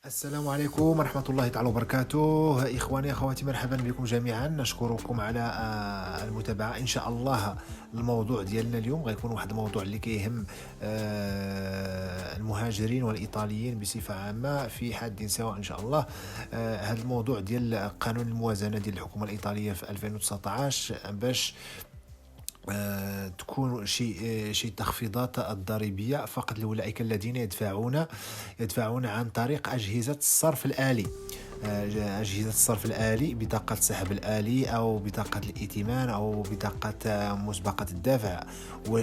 السلام عليكم ورحمة الله تعالى وبركاته. إخواني أخواتي، مرحبا بكم جميعا. نشكركم على المتابعة. إن شاء الله الموضوع ديالنا اليوم غيكون واحد الموضوع اللي كيهم المهاجرين والإيطاليين بصفة عامة في حد سواء إن شاء الله. هذا الموضوع ديال قانون الموازنة ديال الحكومة الإيطالية في 2019 باش تكون شي تخفيضات الضريبية فقط لأولئك الذين يدفعون عن طريق أجهزة الصرف الآلي، أجهزة الصرف الآلي، بطاقة السحب الآلي أو بطاقة الائتمان أو بطاقة مسبقة الدفع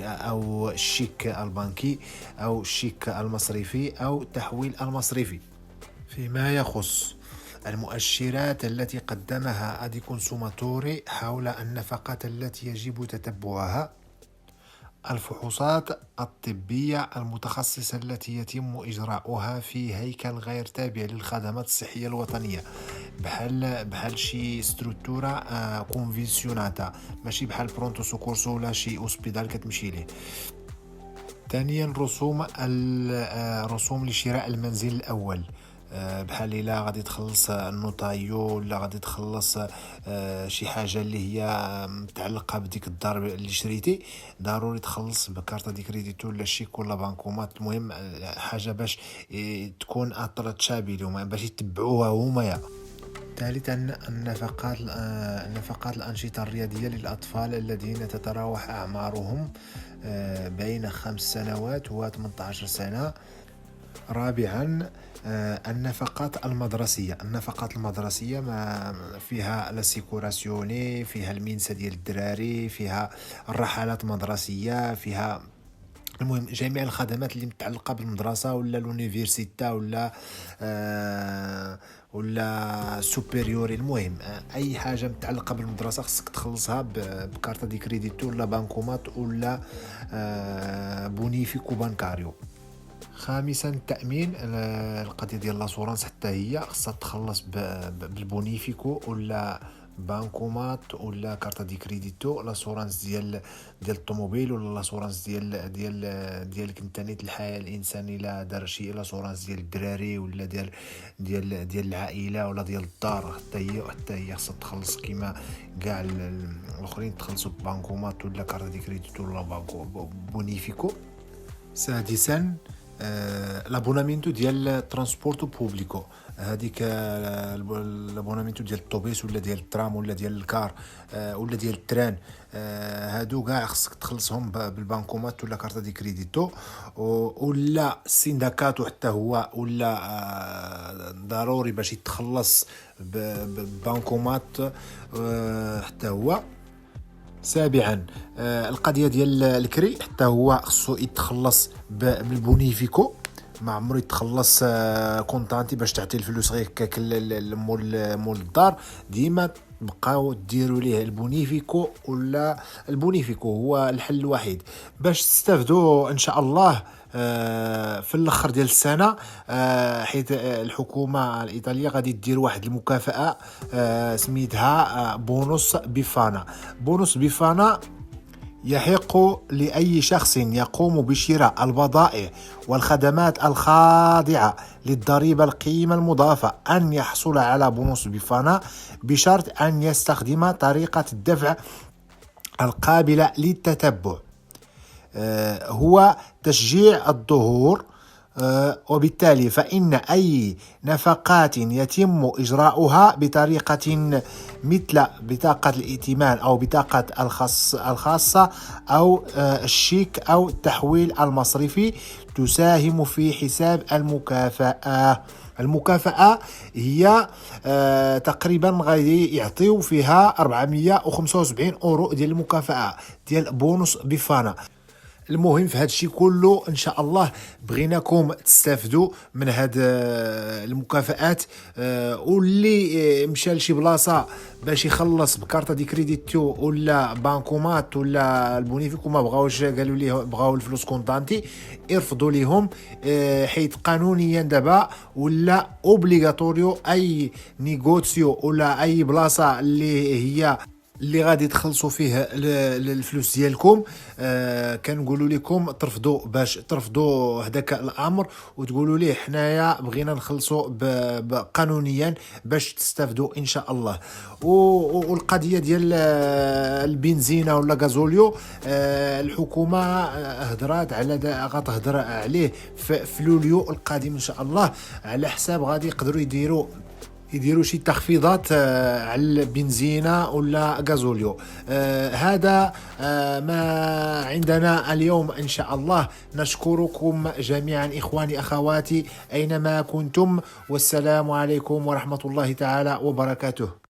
أو الشيك البنكي أو الشيك المصرفي أو التحويل المصرفي. فيما يخص المؤشرات التي قدمها Adiconsumati حول النفقات التي يجب تتبعها، الفحوصات الطبية المتخصصة التي يتم إجراؤها في هيكل غير تابع للخدمات الصحية الوطنية، بحال شي struttura convenzionata، ماشي بحال pronto soccorso ولا شي ospedale كتمشي ليه. ثانيا رسوم لشراء المنزل الأول، بحال الا غادي تخلص ال notaio ولا غادي تخلص شي حاجة اللي هي متعلقه بديك الدار اللي شريتي، ضروري تخلص ب carta di credito ولا شيك ولا bancomat. المهم حاجة باش تكون tracciabile، باش يتبعوها هما. يا ثالثا النفقات الأنشطة الرياضية للأطفال الذين تتراوح أعمارهم بين 5 سنوات و 18 سنة. رابعا النفقات المدرسية. النفقات المدرسية ما فيها l'assicurazione، فيها ال mensa ديال الدراري، فيها الرحلات المدرسية، فيها المهم جميع الخدمات اللي متعلقة بالمدرسة ولا l'università ولا superiore. المهم اي حاجة متعلقة بالمدرسة خصك تخلصها ب carta di credito ولا bancomat ولا bonifico bancario. خامسا التأمين، القضية ديال l'assurance حتى هي خصها تخلص بال bonifico ولا bancomat ولا carta di credito. l'assurance ديال الطوموبيل ولا l'assurance ديالك انت نيت الحياة، الانسان الا دار شي l'assurance ديال الدراري ولا ديال العائلة ولا ديال الدار، حتى هي خصها تخلص كيما كاع الاخرين تخلصوا ب bancomat ولا carta di credito ولا bonifico. سادسا l'abbonamento ديال trasporto pubblico، هذيك l'abbonamento ديال الطوبيس ولا ديال الترام ولا ديال ال car ولا ديال ال train، هادو كاع خصك تخلصهم بال bancomat ولا carta di credito ولا ال sindacato حتى هو ولا ضروري باش يتخلص ب bancomat حتى هو. سابعا القضية ديال الكري حتى هو خصو يتخلص بال bonifico، ما عمرو يتخلص contanti باش تعطي الفلوس غير هكاك مول الدار. ديما بقاو ديروا ليه ال bonifico، ولا ال bonifico هو الحل الوحيد باش تستافدوا ان شاء الله في الاخر ديال السنه، حيت الحكومة الايطالية غادي دير واحد المكافاة سميتها bonus Befana. bonus Befana يحق لأي شخص يقوم بشراء البضائع والخدمات الخاضعة للضريبة القيمة المضافة أن يحصل على bonus Befana بشرط أن يستخدم طريقة الدفع القابلة للتتبع. هو تشجيع الظهور، وبالتالي فإن أي نفقات يتم إجراؤها بطريقة مثل بطاقة الائتمان أو بطاقة الخاصة أو الشيك أو التحويل المصرفي تساهم في حساب المكافأة. المكافأة هي تقريبا غادي يعطيو فيها 475 اورو ديال المكافأة ديال bonus Befana. المهم في هذا الشيء كله ان شاء الله بغيناكم تستافدوا من هاد المكافآت، واللي مشى لشي بلاصة باش يخلص ب carta di credito ولا bancomat ولا ال bonifico ما بغاوش، قالوا ليه بغاو الفلوس contanti، يرفضوا ليهم، حيت قانونيا دابا ولا obbligatorio اي negozio ولا اي بلاصة اللي هي اللي غادي تخلصوا فيه الفلوس ديالكم. كنقولوا لكم ترفضوا، باش ترفضوا هذاك الامر وتقولوا ليه حنايا بغينا نخلصوا قانونيا باش تستافدوا ان شاء الله. والقضية ديال البنزينه ولا gasolio، الحكومة هضرات على غتهضر عليه في لوليو القادم ان شاء الله، على حساب غادي يقدروا يديروا شي تخفيضات على البنزينة ولا gasolio. هذا ما عندنا اليوم إن شاء الله. نشكركم جميعا إخواني أخواتي أينما كنتم، والسلام عليكم ورحمة الله تعالى وبركاته.